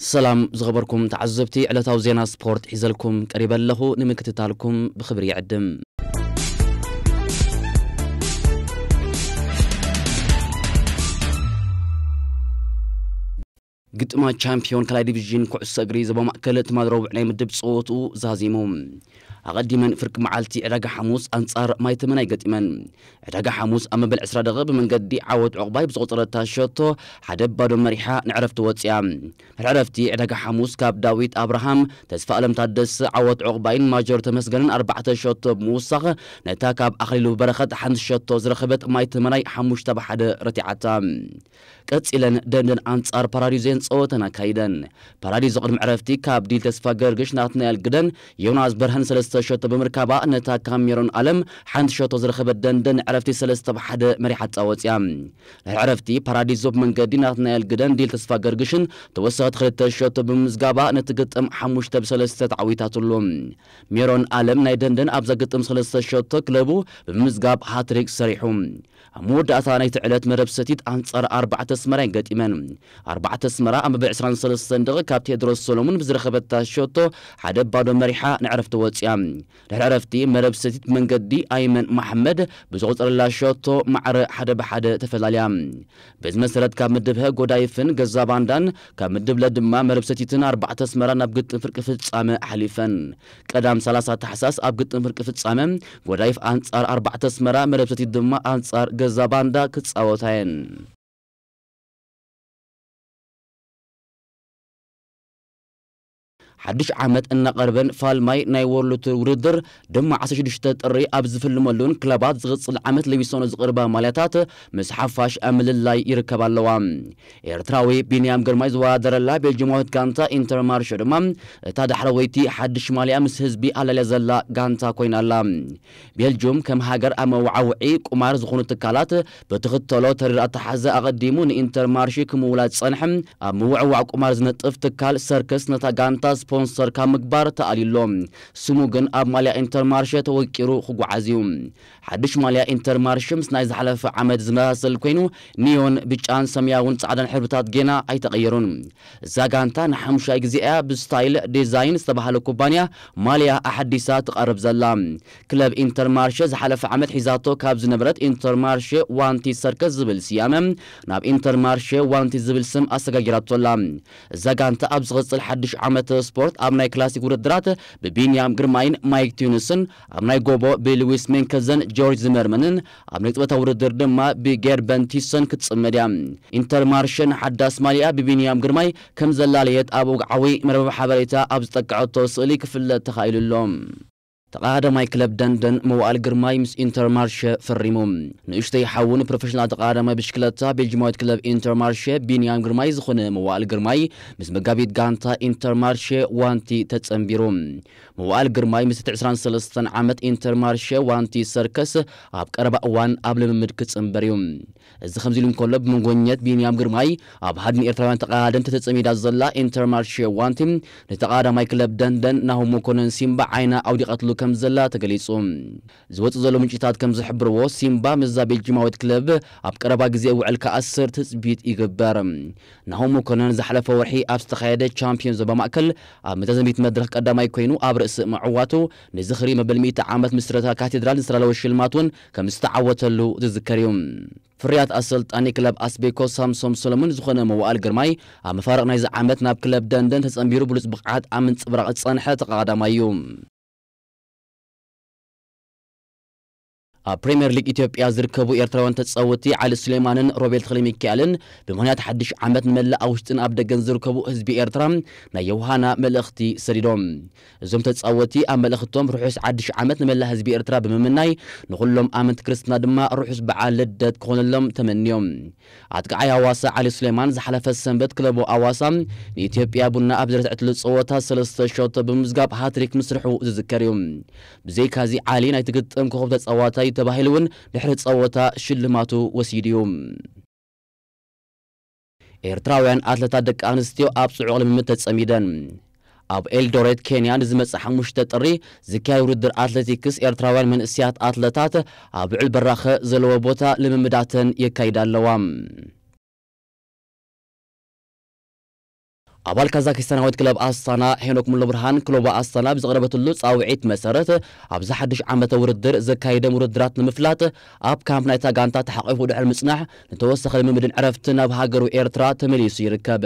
ሰላም ዝኸበርኩም ተዓዘብቲ፣ ዕለታዊ ዜና ስፖርት ሒዘልኩም ቀሪበ ኣለኹ። ንምክትታልኩም ብኽብሪ ይዕድም። ግጥማ ቻምፒዮን ካልኣይ ዲቪዥን ኩዕሶ እግሪ ዞባ ማእከል ትማሊ ረቡዕ ናይ ምድብ ጸወትኡ ዛዚሙ። ኣቐዲመን ፍርቂ መዓልቲ ዕዳጋ ሓሙስ ኣንጻር ማይተመናይ ገጢመን። ዕዳጋ ሓሙስ ኣብ መበል ዕስራ ደቂቕ ብመንገዲ ዓወት ዑቕባይ ብዝቖጸረታ ሸቶ ሓደ ባዶ መሪሓ ንዕረፍቲ ወጺኣ። ንዕረፍቲ ዕዳጋ ሓሙስ ካብ ዳዊት ኣብርሃም፣ ተስፋ ኣለም ታደሰ፣ ዓወት ዑቕባይን ማጆር ተመስገንን ኣርባዕተ ሸቶ ብምውሳኽ ነታ ካብ ኣኽሊሉ በረኸት ሓንቲ ሸቶ ዝረኸበት ማይተመናይ ሓሙሽተ ብሓደ ረቲዓታ። ቀጺለን ደንደን ኣንጻር ፓራዲዞን ጸወተን ኣካይደን። ፓራዲዞ ቅድሚ ዕረፍቲ ካብ ዲል ተስፋ ገርግሽ፣ ናትናኤል ግደን፣ ዮናስ በርሀን ሰለስተ ሸቶ ብምርካባ ነታ ካብ ሜሮን ኣለም ሓንቲ ሸቶ ዝረኸበት ደንደን ዕረፍቲ ሰለስተ ብሓደ መሪሓ ኣጻወጽያ። ድሕሪ ዕረፍቲ ፓራዲዞ ብመንገዲ ናትናኤል ግደን፣ ዲል ተስፋ ገርግሽን ተወሰኸቲ ክልተ ሸቶ ብምምዝጋባ ነቲ ግጥም ሓሙሽተ ብሰለስተ ተዓዊታትሉ። ሜሮን ኣለም ናይ ደንደን ኣብዛ ግጥም ሰለስተ ሸቶ ክለቡ ብምምዝጋብ ሃትሪክ ሰሪሑ። ኣብ መወዳእታ ናይቲ ዕለት መረብ ሰቲት ኣንጻር ኣርባዕተ ኣስመራ ገጢመን። ኣርባዕተ ኣስመራ ኣብ መበል ዕስራን ሰለስተን ደቂቕ ካብ ቴድሮስ ሰሎሙን ብዝረኸበታ ሸቶ ሓደ ባዶ መሪሓ ንዕረፍቲ ወጽያ። ድሕሪ ዕረፍቲ መረብ ሰቲት ብመንገዲ ኣይመን መሓመድ ብዝቖጸረላ ሸቶ ማዕረ ሓደ ብሓደ ተፈላልያ። በዚ መሰረት ካብ ምድብ ሀ ጎዳይፍን ገዛ ባንዳን፣ ካብ ምድብ ለ ድማ መረብ ሰቲትን ኣርባዕተ ኣስመራ ናብ ግጥም ፍርቂ ፍጻመ ሓሊፈን። ቀዳም ሰላሳ ታሕሳስ ኣብ ግጥም ፍርቂ ፍጻመ ጎዳይፍ ኣንጻር ኣርባዕተ ኣስመራ፣ መረብ ሰቲት ድማ ኣንጻር ገዛ ባንዳ ክጻወታ እየን። ሓድሽ ዓመት እናቐርበን ፋልማይ ናይ ወርልድ ቱር ውድድር ድማ ዓሰርተ ሽዱሽተ ጥሪ ኣብ ዝፍልመሉን ክለባት ዝቕጽል ዓመት ለቢሶኖ ዝቕርባ ማልያታት ምስ ሓፋሽ ኣብ ምልላይ ይርከባ ኣለዋ። ኤርትራዊ ቢንያም ግርማይ ዝወዳደረላ ቤልጅማዊት ጋንታ ኢንተርማርሸ ድማ እታ ዳሕረወይቲ ሓድሽ ማልያ ምስ ህዝቢ ኣላልያ ዘላ ጋንታ ኮይና ኣላ። ቤልጁም ከም ሃገር ኣብ መወዓውዒ ቁማር ዝኾኑ ትካላት ብትኽተሎ ተሪር ኣተሓሕዛ ኣቐዲሙ ንኢንተርማርሺ ክምውላ ዝጸንሐ ኣብ ምውዕዋዕ ቁማር ዝነጥፍ ትካል ሰርከስ ነታ ጋንታ ስፖንሰር ካብ ምግባር ተኣልዩ ኣሎ። ስሙ ግን ኣብ ማልያ ኢንተርማርሸ ተወቂሩ ክጓዓዝ እዩ። ሓድሽ ማልያ ኢንተርማርሸ ምስ ናይ ዝሓለፈ ዓመት ዝመሳሰል ኮይኑ፣ ኒዮን፣ ብጫን ሰማያውን ጻዕዳን ሕብርታት ጌና ኣይተቐየሩን። እዛ ጋንታ ንሓሙሻይ ግዜ እያ ብስታይል ዲዛይን ዝተባህለ ኩባንያ ማልያ ኣሐዲሳ ትቐርብ ዘላ። ክለብ ኢንተርማርሸ ዝሓለፈ ዓመት ሒዛቶ ካብ ዝነበረት ኢንተርማርሸ ዋንቲ ሰርከስ ዝብል ስያመ ናብ ኢንተርማርሸ ዋንቲ ዝብል ስም ኣሰጋጊራቶ ኣላ። እዛ ጋንታ ኣብ ዝቕጽል ሓድሽ ዓመት ስፖርት ኣብ ናይ ክላሲክ ውድድራት ብቢንያም ግርማይን ማይክ ቲዩንስን፣ ኣብ ናይ ጎቦ ብሉዊስ ሜንከዘን ጆርጅ ዝመርመንን፣ ኣብ ናይ ጸወታ ውድድር ድማ ብጌርበን ቲሰን ክትጽመድ እያ። ኢንተርማርሸ ንሓዳስ ማልያ ብቢንያም ግርማይ ከም ዘላለየት ኣብ ወግዓዊ መርበብ ሓበሬታ ኣብ ዝጠቀዐቶ ስእሊ ክፍለጥ ተኻኢሉ ኣሎ። ተቐዳዳማይ ክለብ ደንደን መዋእል ግርማይ ምስ ኢንተርማርሸ ፈሪሙ። ንእሽተይ ሓዉ ንፕሮፌሽናል ተቐዳዳማይ ብሽክለታ ቤልጅማዊት ክለብ ኢንተርማርሸ ቢንያም ግርማይ ዝኾነ መዋእል ግርማይ ምስ መጋቢት ጋንታ ኢንተርማርሸ ዋንቲ ተጸንቢሩ። መዋእል ግርማይ ምስ እቲ ዕስራን ሰለስተን ዓመት ኢንተርማርሸ ዋንቲ ሰርከስ ኣብ ቀረባ እዋን ኣብ ልምምድ ክጽንበር እዩ። እዚ ከምዚ ኢሉ እንከሎ፣ ብመንጎኘት ቢንያም ግርማይ ኣብ ሃድን ኤርትራውያን ተቐዳደምቲ ተጸሚዳ ዘላ ኢንተርማርሼ ዋንቲ፣ ንተቐዳዳማይ ክለብ ደንደን ናሆም መኮነን ሲምባ ዓይና ኣውዲቓትሉ ከም ዘላ ተገሊጹ። ዝወጽእ ዘሎ ምንጭታት ከም ዝሕብርዎ፣ ሲምባ ምስዛ ቤልጂማዊት ክለብ ኣብ ቀረባ ግዜ ውዕል ክኣስር ትጽቢት ይግበር። ናሆም መኮነን ዝሓለፈ ወርሒ ኣብ ዝተኻየደ ቻምፒዮን ዞባ ማእከል ኣብ መዛዘሚት መድረኽ ቀዳማይ ኮይኑ ኣብ ርእሲ ምዕዋቱ፣ ንዝኽሪ መበል ሚእቲ ዓመት ምስረታ ካቴድራል ዝተዳለወ ሽልማት እውን ከም ዝተዓወተሉ ዝዝከር እዩ። ፍርያት ኣሰልጣኒ ክለብ ኣስቤኮ ሳምሶም ሰሎሞን ዝኾነ መዋእል ግርማይ፣ ኣብ መፋርቕ ናይዚ ዓመት ናብ ክለብ ደንደን ተጸንቢሩ ብሉጽ ብቕዓት ኣብ ምንጽብራቕ ዝጸንሐ ተቐዳዳማይ እዩ። ኣብ ፕሪምየር ሊግ ኢትዮጵያ ዝርከቡ ኤርትራውያን ተጻወትቲ ዓሊ ሱሌማንን ሮቤል ተኽለሚካኤልን ብምኽንያት ሓድሽ ዓመት ንመላእ ኣብ ውሽጥን ኣብ ደገን ዝርከቡ ህዝቢ ኤርትራ ናይ ዮሃና መልእኽቲ ሰዲዶም። እዞም ተጻወትቲ ኣብ መልእኽቶም፣ ርሑስ ሓድሽ ዓመት ንመላእ ህዝቢ ኤርትራ ብምምናይ፣ ንኹሎም ኣመንቲ ክርስትና ድማ ርሑስ በዓል ልደት ክኾነሎም ተመንዮም። ኣጥቃዓይ ኣዋሳ ዓሊ ሱሌማን ዝሓለፈ ሰንበት ክለቡ ኣዋሳ ንኢትዮጵያ ቡና ኣብ ዘርትዐትሉ ጸወታ ሰለስተ ሸቶ ብምምዝጋብ ሃትሪክ ምስርሑ ዝዝከር እዩ። ብዘይካዚ ዓሊ ናይቲ ግጥም ኮኸብ ተጻዋታይ ተባሂሉ እውን ድሕሪ ጸወታ ሽልማቱ ወሲዱ እዩ። ኤርትራውያን ኣትለታት ደቂ ኣንስትዮ ኣብ ጽዑቕ ልምምድ ተጸሚደን። ኣብ ኤልዶሬት ኬንያ ንዝመጽእ ሓሙሽተ ጥሪ ዝካየድ ውድድር ኣትሌቲክስ ኤርትራውያን መንእሰያት ኣትለታት ኣብ ልዑል በራኸ ዘለዎ ቦታ ልምምዳተን የካይዳ ኣለዋ። ኣባል ካዛኪስታናዊት ክለብ ኣስታና ሄኖክ ሙሉብርሃን፣ ክለቡ ኣስታና ብዘቕረበትሉ ጻውዒት መሰረት፣ ኣብዚ ሓድሽ ዓመተ ውድድር ዘካየዶም ውድድራት ንምፍላጥ ኣብ ካምፕ ናይታ ጋንታ ተሓቒፉ ድሕሪ ምጽናሕ፣ ንተወሳኺ ልምምድን ዕረፍትን ናብ ሃገሩ ኤርትራ ተመሊሱ ይርከብ።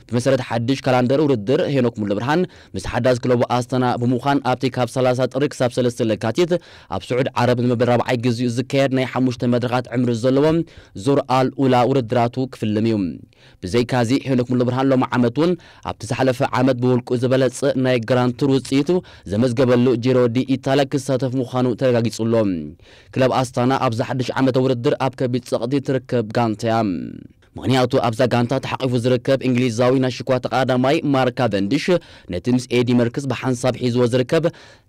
ብመሰረት ሓድሽ ካላንደር ውድድር፣ ሄኖክ ሙሉብርሃን ምስ ሓዳስ ክለቡ ኣስታና ብምዃን ኣብቲ ካብ ሰላሳ ጥሪ ክሳብ ሰለስተ ለካቲት ኣብ ስዑድ ዓረብ ንመበል ራብዓይ ግዜኡ ዝካየድ ናይ ሓሙሽተ መድረኻት ዕምሪ ዘለዎ ዙር ኣል ኡላ ውድድራቱ ክፍልም እዩ። ብዘይካዚ፣ ሄኖክ ሙሉብርሃን ሎሚ ዓመት እውን ኣብቲ ዝሓለፈ ዓመት ብውልቁ ዝበለጸ ናይ ግራንድ ቱር ውጽኢቱ ዘመዝገበሉ ጂሮ ዲ ኢታልያ ክሳተፍ ምዃኑ ተረጋጊጹ ኣሎ። ክለብ ኣስታና ኣብዚ ሓድሽ ዓመተ ውድድር ኣብ ከቢድ ጸቕጢ ትርከብ ጋንታ እያ። ምኽንያቱ ኣብዛ ጋንታ ተሓቒፉ ዝርከብ እንግሊዛዊ ናይ ሽኳ ተቐዳዳማይ ማርክ ካቨንዲሽ ነቲ ምስ ኤዲ መርክስ ብሓንሳብ ሒዝዎ ዝርከብ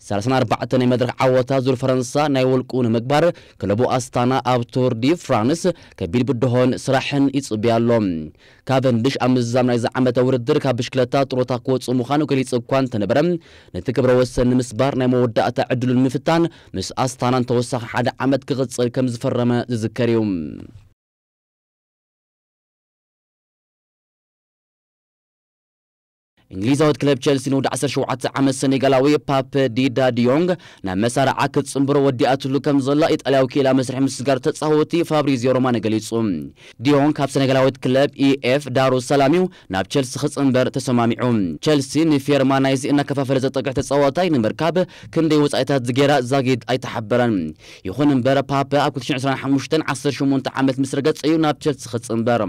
ሰላሳን ኣርባዕተን ናይ መድረኽ ዓወታ ዙር ፈረንሳ ናይ ውልቁ ንምግባር ክለቡ ኣስታና ኣብ ቱር ዲ ፍራንስ ከቢድ ብድሆን ስራሕን ይጽበያ ኣሎ። ካቨንዲሽ ኣብ ምዝዛም ናይዚ ዓመተ ውድድር ካብ ብሽክለታ ጥሮታ ክወጽእ ምዃኑ ገሊጹ እኳ እንተነበረ፣ ነቲ ክብረ ወሰን ንምስባር ናይ መወዳእታ ዕድሉ ንምፍታን ምስ ኣስታና ንተወሳኺ ሓደ ዓመት ክቕጽል ከም ዝፈረመ ዝዝከር እዩ። እንግሊዛዊት ክለብ ቸልሲ ንወዲ ዓሰርተ ሸውዓተ ዓመት ሰኔጋላዊ ፓፕ ዲዳ ዲዮንግ ናብ መሳርዓ ክትጽንብሮ ወዲኣትሉ ከም ዘላ ኢጣልያዊ ክኢላ መስርሒ ምስጋር ተጻወቲ ፋብሪዚዮ ሮማኖ ገሊጹ። ዲዮንግ ካብ ሰኔጋላዊት ክለብ ኢኤፍ ዳሩ ሰላም እዩ ናብ ቸልሲ ክጽንበር ተሰማሚዑ። ቸልሲ ንፌርማ ናይዚ እናከፋፈለ ዘጠቅዕ ተጻዋታይ ንምርካብ ክንደይ ወጻኢታት ዝጌራ ዛጊድ ኣይተሓበረን። ይኹን እምበር፣ ፓፐ ኣብ ክልተ ሽሕን ዕስራን ሓሙሽተን ዓሰርተ ሸሞንተ ዓመት ምስ ረገጸ እዩ ናብ ቸልሲ ክጽንበር።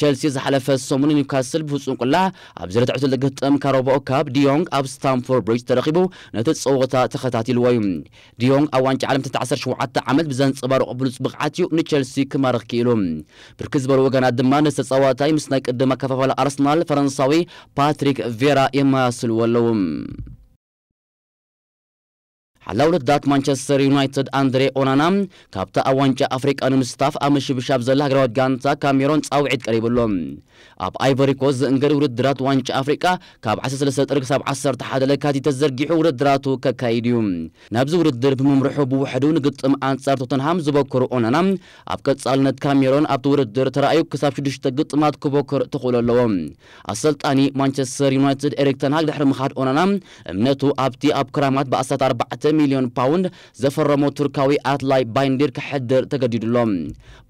ቸልሲ ዝሓለፈ ሰሙን ኒውካስል ብፍጹም ቁላዕ ኣብ ዝረትዐትሉ ግጥም ካራባኦ ካፕ፣ ዲዮንግ ኣብ ስታምፎርድ ብሪጅ ተረኺቡ ነቲ ጸወታ ተኸታቲልዎ እዩ። ዲዮንግ ኣብ ዋንጫ ዓለም ትሕቲ ዓሰርተ ሸውዓተ ዓመት ብዘንጸባርቖ ብሉጽ ብቕዓት እዩ ንቸልሲ ክማርኽ ክኢሉ። ብርክት ዝበሉ ወገናት ድማ ነቲ ተጻዋታይ ምስ ናይ ቅድም ኣከፋፋሊ ኣርሰናል ፈረንሳዊ ፓትሪክ ቬራ የመሳስልዎ ኣለዉ። ሓላው ልዳት ማንቸስተር ዩናይትድ ኣንድሬ ኦናና ካብታ ኣብ ዋንጫ ኣፍሪቃ ንምስታፍ ኣብ ምሽብሻብ ዘላ ሃገራዊት ጋንታ ካሜሮን ጻውዒት ቀሪቡ ኣሎ። ኣብ ኣይቨሪ ኮስት ዝእንገድ ውድድራት ዋንጫ ኣፍሪቃ ካብ ዓሰርተ ሰለስተ ጥሪ ክሳብ ዓሰርተ ሓደ ለካቲት ተዘርጊሑ ውድድራቱ ከካይድ እዩ። ናብዚ ውድድር ብምምርሑ ብውሕዱ ንግጥም ኣንጻር ቶተንሃም ዝበከሩ ኦናና፣ ኣብ ቀጻልነት ካሜሮን ኣብቲ ውድድር ተራእዩ ክሳብ ሽዱሽተ ግጥማት ክበክር ተኽእሎ ኣለዎ። ኣሰልጣኒ ማንቸስተር ዩናይትድ ኤሪክ ተንሃግ ድሕሪ ምኻድ ኦናና፣ እምነቱ ኣብቲ ኣብ ክራማት ብኣስታት ኣርባዕተ ሚልዮን ፓውንድ ዘፈረሞ ቱርካዊ ኣትላይ ባይንዲር ክሕድር ተገዲዱ ኣሎ።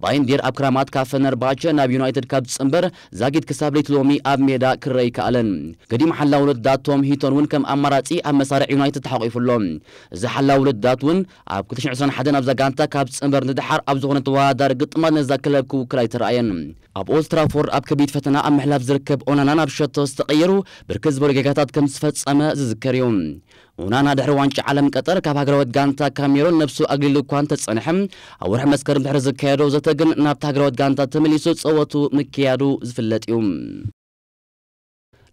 ባይንዲር ኣብ ክራማት ካብ ፈነርባቸ ናብ ዩናይትድ ካብ ዝጽንበር ዛጊድ ክሳብ ለይቲ ሎሚ ኣብ ሜዳ ክረኣ ኣይከኣለን። ገዲም ሓላው ልዳት ቶም ሂቶን እውን ከም ኣማራጺ ኣብ መሳርዕ ዩናይትድ ተሓቂፉ ኣሎ። እዚ ሓላው ልዳት እውን ኣብ ክልተ ሽሕን ዕስራን ሓደን ኣብዛ ጋንታ ካብ ዝጽንበር ንደሓር ኣብ ዝኾነ ተወዳዳሪ ግጥማት ነዛ ክለብ ክውክል ኣይተረኣየን። ኣብ ኦልድ ትራፎርድ ኣብ ከቢድ ፈተና ኣብ ምሕላፍ ዝርከብ ኦናና ናብ ሸቶ ዝተቐየሩ ብርክት ዝበሉ ጌጋታት ከም ዝፈጸመ ዝዝከር እዩ። ኦናና ድሕሪ ዋንጫ ዓለም ቀጠር ካብ ሃገራዊት ጋንታ ካሜሮን ነብሱ ኣግሊሉ እኳ እንተጸንሐ፣ ኣብ ወርሒ መስከረም ድሕሪ ዝካየዶ ዘተ ግን ናብታ ሃገራዊት ጋንታ ተመሊሱ ጸወቱ ምክያዱ ዝፍለጥ እዩ።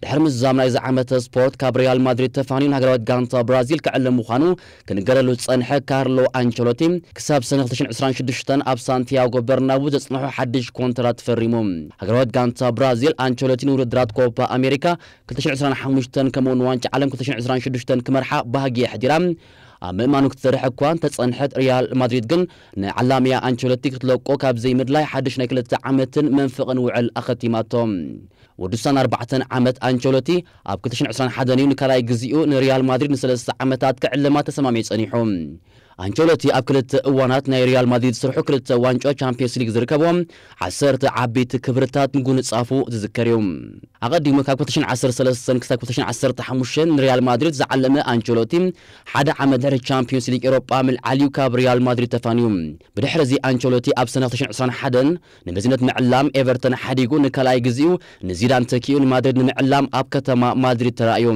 ድሕሪ ምዝዛም ናይዚ ዓመተ ስፖርት ካብ ሪያል ማድሪድ ተፋንዩ ንሃገራዊት ጋንታ ብራዚል ክዕልም ምዃኑ ክንገረሉ ዝጸንሐ ካርሎ ኣንቸሎቲ፣ ክሳብ ሰነ ክልተ ሽሕን ዕስራን ሽዱሽተን ኣብ ሳንቲያጎ በርናቡ ዘጽንሖ ሓድሽ ኮንትራት ፈሪሙ። ሃገራዊት ጋንታ ብራዚል ኣንቸሎቲ ንውድድራት ኮፓ ኣሜሪካ ክልተ ሽሕን ዕስራን ሓሙሽተን ከምኡውን ዋንጫ ዓለም ክልተ ሽሕን ዕስራን ሽዱሽተን ክመርሓ ባህጊ ኣሕዲራ ኣብ ምእማኑ ክትሰርሕ እኳ እንተጸንሐት፣ ሪያል ማድሪድ ግን ንዓላምያ ኣንቸሎቲ ክትለቆ ካብ ዘይምድላይ ሓድሽ ናይ ክልተ ዓመትን መንፍቕን ውዕል ኣኸቲማቶ። ወዲ ስሳን ኣርባዕተን ዓመት ኣንቸሎቲ ኣብ ክልተ ሽሕን ዕስራን ሓደን እዩ ንካልኣይ ግዜኡ ንሪያል ማድሪድ ንሰለስተ ዓመታት ክዕልማ ተሰማሚዑ ጸኒሑ። ኣንቸሎቲ ኣብ ክልተ እዋናት ናይ ሪያል ማድሪድ ዝሰርሑ ክልተ ዋንጫ ቻምፒየንስ ሊግ ዝርከብዎም ዓሰርተ ዓበይቲ ክብርታት ምጉንጻፉ ዝዝከር እዩ። ኣቐዲሙ ካብ ክልተ ሽሕን ዓሰርተ ሰለስተን ክሳብ ክልተ ሽሕን ዓሰርተ ሓሙሽተን ንሪያል ማድሪድ ዝዓለመ ኣንቸሎቲ፣ ሓደ ዓመት ድሕሪ ቻምፒዮንስ ሊግ ኤውሮጳ ምልዓል እዩ ካብ ሪያል ማድሪድ ተፋንዩ። ብድሕሪ እዚ ኣንቸሎቲ ኣብ ሰነ ክልተ ሽሕን ዕስራን ሓደን ንመዝነት ምዕላም ኤቨርተን ሓዲጉ ንካልኣይ ግዜኡ ንዚዳን ተኪኡ ንማድሪድ ንምዕላም ኣብ ከተማ ማድሪድ ተራእዩ።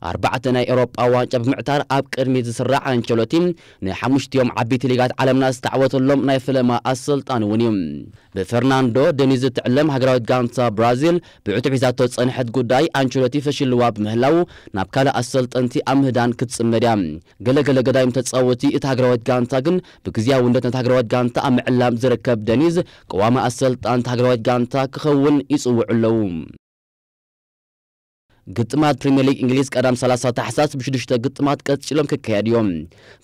ኣርባዕተ ናይ ኤውሮጳ ዋንጫ ብምዕታር ኣብ ቅድሚት ዝስራዕ ኣንቸሎቲ ንሓሙሽቲኦም ዓበይቲ ሊጋት ዓለምና ዝተዓወተሎም ናይ ፈለማ ኣሰልጣኒ እውን እዩ። ብፈርናንዶ ደኒዝ እትዕለም ሃገራዊት ጋንታ ብራዚል ብዕቱብ ሒዛቶ ዝጸንሐት ጉዳይ ኣንቸሎቲ ፈሽልዋ ብምህላዉ ናብ ካልእ ኣሰልጠንቲ ኣብ ምህዳን ክትጽመድ እያ። ገለገለ ገዳይም ተጻወቲ እታ ሃገራዊት ጋንታ ግን ብግዝያውነት ነታ ሃገራዊት ጋንታ ኣብ ምዕላም ዝርከብ ደኒዝ ቀዋሚ ኣሰልጣን እታ ሃገራዊት ጋንታ ክኸውን ይጽውዑ ኣለዉ። ግጥማት ፕሪምየር ሊግ እንግሊዝ ቀዳም ሰላሳ ታሕሳስ ብሽዱሽተ ግጥማት ቀጺሎም ክካየዱ እዮም።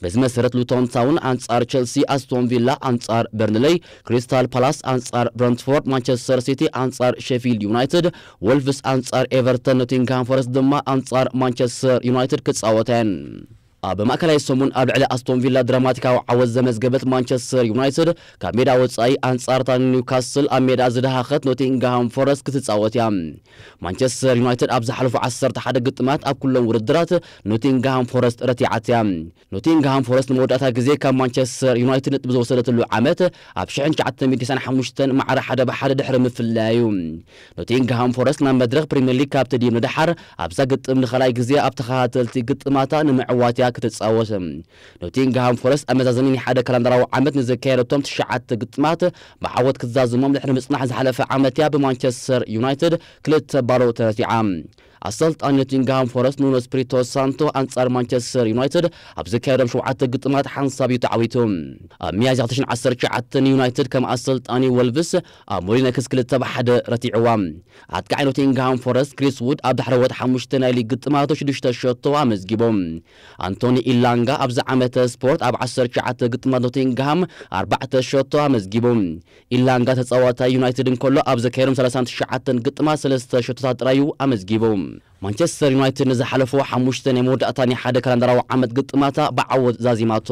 በዚ መሰረት ሉቶን ታውን ኣንጻር ቸልሲ፣ ኣስቶን ቪላ ኣንጻር በርንለይ፣ ክሪስታል ፓላስ ኣንጻር ብረንትፎርድ፣ ማንቸስተር ሲቲ ኣንጻር ሼፊልድ ዩናይትድ፣ ወልቭስ ኣንጻር ኤቨርተን፣ ኖቲንግሃም ፎረስት ድማ ኣንጻር ማንቸስተር ዩናይትድ ክጻወታ እየን። ኣብ ማእከላይ ሰሙን ኣብ ልዕሊ ኣስቶን ቪላ ድራማቲካዊ ዓወት ዘመዝገበት ማንቸስተር ዩናይትድ፣ ካብ ሜዳ ወጻኢ ኣንጻርታ ኒውካስል ኣብ ሜዳ ዝደሃኸት ኖቲንግሃም ፎረስት ክትጻወት እያ። ማንቸስተር ዩናይትድ ኣብ ዝሓለፉ ዓሰርተ ሓደ ግጥማት ኣብ ኩሎም ውድድራት ኖቲንግሃም ፎረስት ረቲዓት እያ። ኖቲንግሃም ፎረስት ንመወዳእታ ግዜ ካብ ማንቸስተር ዩናይትድ ነጥቢ ዝወሰደትሉ ዓመት ኣብ ሽሕን ትሽዓተ ሚእትን ተስዓን ሓሙሽተን ማዕረ ሓደ ብሓደ ድሕሪ ምፍላያ እዩ። ኖቲንግሃም ፎረስት ናብ መድረኽ ፕሪምየር ሊግ ካብ ትድይብ ንደሓር ኣብዛ ግጥም ንኻልኣይ ግዜ ኣብ ተኸታተልቲ ግጥማታ ንምዕዋት እያ ክትጻወት። ኖቲንግሃም ፎረስት ኣብ መዛዘሚ ናይ ሓደ ካላንዳራዊ ዓመት ንዘካየደቶም ትሽዓተ ግጥማት ብዓወት ክትዛዝሞም ድሕሪ ምጽናሕ ዝሓለፈ ዓመት እያ ብማንቸስተር ዩናይትድ ክልተ ባዶ ተረቲዓ። ኣሰልጣኒ ኖቲንግሃም ፎረስት ኑኖ ስፕሪቶ ሳንቶ ኣንጻር ማንቸስተር ዩናይትድ ኣብ ዘካየዶም ሸውዓተ ግጥማት ሓንሳብ እዩ ተዓዊቱ። ኣብ ሚያዝያ ክልተ ሽሕን ዓሰርተ ትሽዓተ ንዩናይትድ ከም ኣሰልጣኒ ወልቭስ ኣብ ሞሊነክስ ክልተ ብሓደ ረቲዕዋ። ኣጥቃዓይ ኖቲንግሃም ፎረስት ክሪስ ውድ ኣብ ዳሕረዎት ሓሙሽተ ናይ ሊግ ግጥማቱ ሽዱሽተ ሸቶ ኣመዝጊቡ። ኣንቶኒ ኢላንጋ ኣብዚ ዓመተ ስፖርት ኣብ ዓሰርተ ትሽዓተ ግጥማት ኖቲንግሃም ኣርባዕተ ሸቶ ኣመዝጊቡ። ኢላንጋ ተጻዋታይ ዩናይትድ እንከሎ ኣብ ዘካየዶም ሰላሳን ትሽዓተን ግጥማት ሰለስተ ሸቶታት ጥራይ እዩ ኣመዝጊቡ። ማንቸስተር ዩናይትድ ንዝሓለፉ ሓሙሽተ ናይ መወዳእታ ናይ ሓደ ካላንዳራዊ ዓመት ግጥማታ ብዓወት ዛዚማቶ።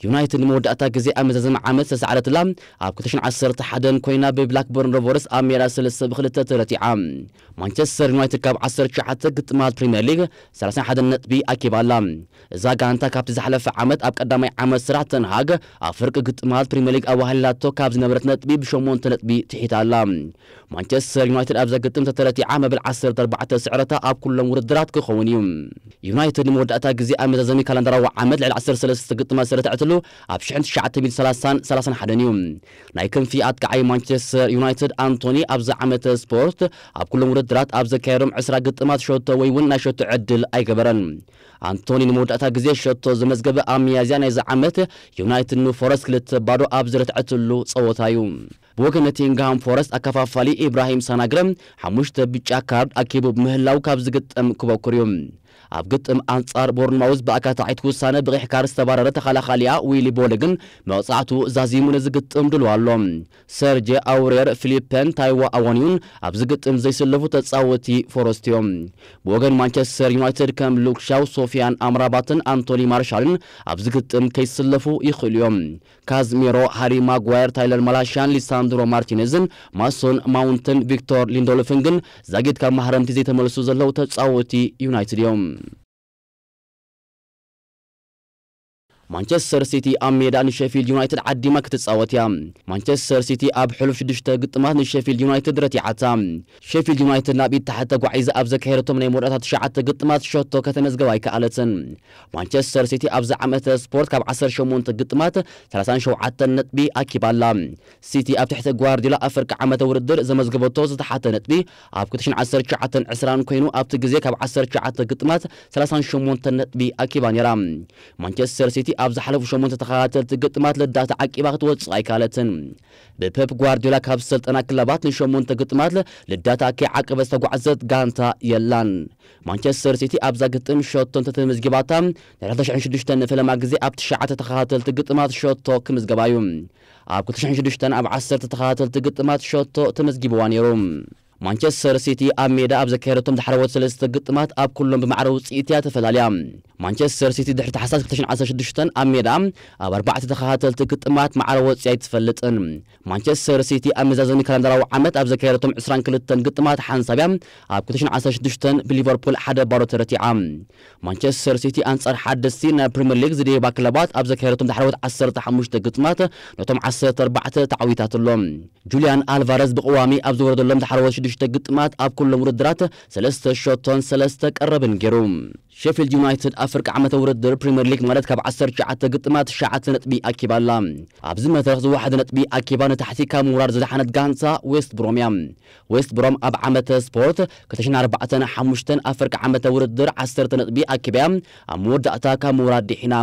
ዩናይትድ ንመወዳእታ ግዜ ኣብ መዛዘሚ ዓመት ዝተሳዕረትላ ኣብ ክልተ ሽሕን ዓሰርተ ሓደን ኮይና ብብላክበርን ሮቨርስ ኣብ ሜዳ ሰለስተ ብክልተ ተረቲዓ። ማንቸስተር ዩናይትድ ካብ ዓሰርተ ትሽዓተ ግጥማት ፕሪምየር ሊግ ሰላሳን ሓደን ነጥቢ ኣኪባ ኣላ። እዛ ጋንታ ካብቲ ዝሓለፈ ዓመት ኣብ ቀዳማይ ዓመት ስራሕ ተንሃግ ኣብ ፍርቂ ግጥማት ፕሪምየር ሊግ ኣዋህሊላቶ ካብ ዝነበረት ነጥቢ ብሸሞንተ ነጥቢ ትሒታ ኣላ። ማንቸስተር ዩናይትድ ኣብዛ ግጥም ተተረቲዓ መበል ዓሰርተ ኣርባዕተ ስዕረታ ኣብ ኩሎም ውድድራት ክኸውን እዩ። ዩናይትድ ንመወዳእታ ግዜ ኣብ መዛዘሚ ካላንዳራዊ ዓመት ልዕሊ ዓሰርተ ሰለስተ ግጥማት ዝተረትዐትሉ ኣብ ሽሕን ትሽዓተ ሚእትን ሰላሳን ሰላሳን ሓደን እዩ። ናይ ክንፊ ኣጥቃዓይ ማንቸስተር ዩናይትድ ኣንቶኒ ኣብዚ ዓመተ ስፖርት ኣብ ኩሎም ውድድራት ኣብ ዘካየዶም ዕስራ ግጥማት ሸቶ ወይ እውን ናይ ሸቶ ዕድል ኣይገበረን። ኣንቶኒ ንመወዳእታ ግዜ ሸቶ ዘመዝገበ ኣብ ሚያዝያ ናይዚ ዓመት ዩናይትድ ንፎረስት ክልተ ባዶ ኣብ ዝረትዐትሉ ጸወታ እዩ። ብወገን ኖቲንግሃም ፎረስት ኣከፋፋሊ ኢብራሂም ሳናግረ ሓሙሽተ ብጫ ካርድ ኣኪቡ ብምህላው ካብ ዝግጥም ክበኩር እዩ። ኣብ ግጥም ኣንጻር ቦርንማውዝ ብኣካታዒት ውሳነ ብቐይሕ ካርድ ዝተባረረ ተኸላኻሊኣ ዊሊ ቦል ግን መቕጻዕቱ ዛዚሙ ነዚ ግጥም ድልዋ ኣሎ። ሰርጀ ኣውሬር፣ ፊሊፐን ታይዋ ኣዋንዩን ኣብዚ ግጥም ዘይስለፉ ተጻወቲ ፎረስት እዮም። ብወገን ማንቸስተር ዩናይትድ ከም ሉክሻው፣ ሶፊያን ኣምራባትን ኣንቶኒ ማርሻልን ኣብዚ ግጥም ከይስለፉ ይኽእሉ እዮም። ካዝሚሮ፣ ሃሪ ማጓየር፣ ታይለር ማላሻን ሊሳንድሮ ማርቲኔዝን፣ ማሶን ማውንትን ቪክቶር ሊንዶልፍን ግን ዛጊት ካብ ማህረምቲ ዘይተመልሱ ዘለዉ ተጻወቲ ዩናይትድ እዮም። ማንቸስተር ሲቲ ኣብ ሜዳ ንሸፊልድ ዩናይትድ ዓዲማ ክትጻወት እያ። ማንቸስተር ሲቲ ኣብ ሕሉፍ ሽዱሽተ ግጥማት ንሸፊልድ ዩናይትድ ረቲዓታ። ሸፊልድ ዩናይትድ ናብ ኢድ ታሕቲ ተጓዒዛ ኣብ ዘካየደቶም ናይ መወዳእታ ትሽዓተ ግጥማት ሸቶ ከተመዝገብ ኣይከኣለትን። ማንቸስተር ሲቲ ኣብዚ ዓመተ ስፖርት ካብ ዓሰርተ ሸሞንተ ግጥማት ሰላሳን ሸውዓተን ነጥቢ ኣኪባ ኣላ። ሲቲ ኣብ ትሕቲ ጓርዲዮላ ኣብ ፍርቂ ዓመተ ውድድር ዘመዝገበቶ ዝተሓተ ነጥቢ ኣብ ክልተ ሽሕን ዓሰርተ ትሽዓተን ዕስራን ኮይኑ፣ ኣብቲ ግዜ ካብ ዓሰርተ ትሽዓተ ግጥማት ሰላሳን ሸሞንተን ነጥቢ ኣኪባ ነይራ። ማንቸስተር ሲቲ ኣብ ዝሓለፉ ሸሞንተ ተኸታተልቲ ግጥማት ልዳታ ዓቂባ ክትወጽእ ኣይከኣለትን። ብፔፕ ጓርዲዮላ ካብ ዝሰልጠና ክለባት ንሸሞንተ ግጥማት ልዳታ ከይዓቀበት ዝተጓዕዘት ጋንታ የላን። ማንቸስተር ሲቲ ኣብዛ ግጥም ሸቶ እንተተመዝጊባታ፣ ናይ ክልተ ሽሕን ሽዱሽተን ንፈለማ ግዜ ኣብ ትሽዓተ ተኸታተልቲ ግጥማት ሸቶ ክምዝገባ እዩ። ኣብ ክልተ ሽሕን ሽዱሽተን ኣብ ዓሰርተ ተኸታተልቲ ግጥማት ሸቶ ተመዝጊብዋ ነይሩ። ማንቸስተር ሲቲ ኣብ ሜዳ ኣብ ዘካየደቶም ዳሕረዎት ሰለስተ ግጥማት ኣብ ኩሎም ብማዕረ ውጽኢት እያ ተፈላልያ። ማንቸስተር ሲቲ ድሕሪ ታሕሳስ ክልተ ሽሕን ዓሰርተ ሽዱሽተን ኣብ ሜዳ ኣብ ኣርባዕተ ተኸታተልቲ ግጥማት ማዕረ ወጽያ ኣይትፈልጥን። ማንቸስተር ሲቲ ኣብ መዛዘሚ ካላንዳራዊ ዓመት ኣብ ዘካየደቶም ዕስራን ክልተን ግጥማት ሓንሳብ እያ ኣብ ክልተ ሽሕን ዓሰርተ ሽዱሽተን ብሊቨርፑል ሓደ ባዶ ተረቲዓ። ማንቸስተር ሲቲ ኣንጻር ሓደስቲ ናይ ፕሪምየር ሊግ ዝደየባ ክለባት ኣብ ዘካየደቶም ዳሕረዎት ዓሰርተ ሓሙሽተ ግጥማት ነቶም ዓሰርተ ኣርባዕተ ተዓዊታትሎም። ጁልያን ኣልቫረዝ ብቐዋሚ ኣብ ዝወረደሎም ዳሕረዎት ሽዱሽተ ግጥማት ኣብ ኩሎም ውድድራት ሰለስተ ሸቶን ሰለስተ ቀረብን ገይሩ። ሼፊልድ ዩናይትድ ኣብ ፍርቂ ዓመተ ውድድር ፕሪምየር ሊግ ማለት ካብ ዓሰርተ ትሽዓተ ግጥማት ትሽዓተ ነጥቢ ኣኪባ ኣላ። ኣብዚ መድረኽ ዝወሓደ ነጥቢ ኣኪባ ንታሕቲ ካብ ምውራድ ዝደሓነት ጋንታ ዌስት ብሮም እያ። ዌስት ብሮም ኣብ ዓመተ ስፖርት ክልተ ሽሕን ኣርባዕተን ሓሙሽተን ኣብ ፍርቂ ዓመተ ውድድር ዓሰርተ ነጥቢ ኣኪባ እያ ኣብ መወዳእታ ካብ ምውራድ ድሒና።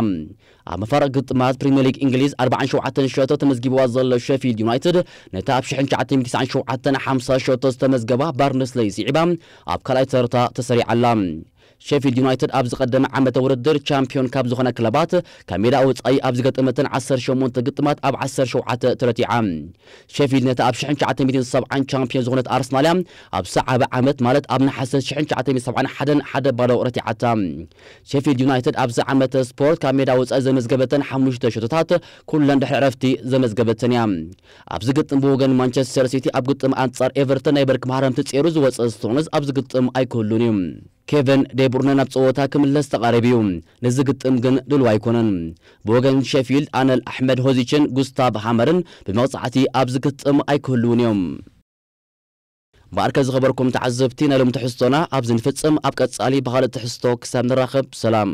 ኣብ መፋርቕ ግጥማት ፕሪምየር ሊግ እንግሊዝ ኣርባዓን ሸውዓተን ሸቶ ተመዝጊብዋ ዘሎ ሼፊልድ ዩናይትድ ነታ ኣብ ሽሕን ትሽዓተ ሚእትን ተስዓን ሸውዓተን ሓምሳ ሸቶ ዘመዝገባ ባርንስለይ ስዒባ ኣብ ካልኣይ ተርታ ተሰሪዓ ኣላ። ሼፊልድ ዩናይትድ ኣብ ዝቐደመ ዓመተ ውድድር ቻምፒዮን ካብ ዝኾነ ክለባት ካብ ሜዳ ወጻኢ ኣብ ዝገጠመተን ዓሰርተ ሸሞንተ ግጥማት ኣብ ዓሰርተ ሸውዓተ ተረቲዓ። ሼፊልድ ነታ ኣብ ሽሕን ትሽዓተ ሚእትን ሰብዓን ቻምፒዮን ዝኾነት ኣርሰናል እያ ኣብ ሰዓበ ዓመት ማለት ኣብ ነሓሰ ሽሕን ትሽዓተ ሚእትን ሰብዓን ሓደን ሓደ ባዶ ረቲዓታ። ሼፊልድ ዩናይትድ ኣብዚ ዓመተ ስፖርት ካብ ሜዳ ወጻኢ ዘመዝገበተን ሓሙሽተ ሸቶታት ኩለን ድሕሪ ዕረፍቲ ዘመዝገበተን እያ። ኣብዚ ግጥም ብወገን ማንቸስተር ሲቲ ኣብ ግጥም ኣንጻር ኤቨርተን ናይ በርኪ ማህረምቲ ጸይሩ ዝወጸ ስቶንስ ኣብዚ ግጥም ኣይክህሉን እዩ። ኬቨን ዴብሩነ ናብ ጸወታ ክምለስ ተቓሪቡ እዩ። ነዚ ግጥም ግን ድልው ኣይኮነን። ብወገን ሼፊልድ ኣነል ኣሕመድ ሆዚችን ጉስታቭ ሃመርን ብመቕጻዕቲ ኣብዚ ግጥም ኣይክህልውን እዮም። እምበኣርከ ዝኸበርኩም ተዓዘብቲ ናይ ሎም ትሕዝቶና ኣብዚ ንፍጽም። ኣብ ቀጻሊ ብኻልእ ትሕዝቶ ክሳብ ንራኸብ ሰላም።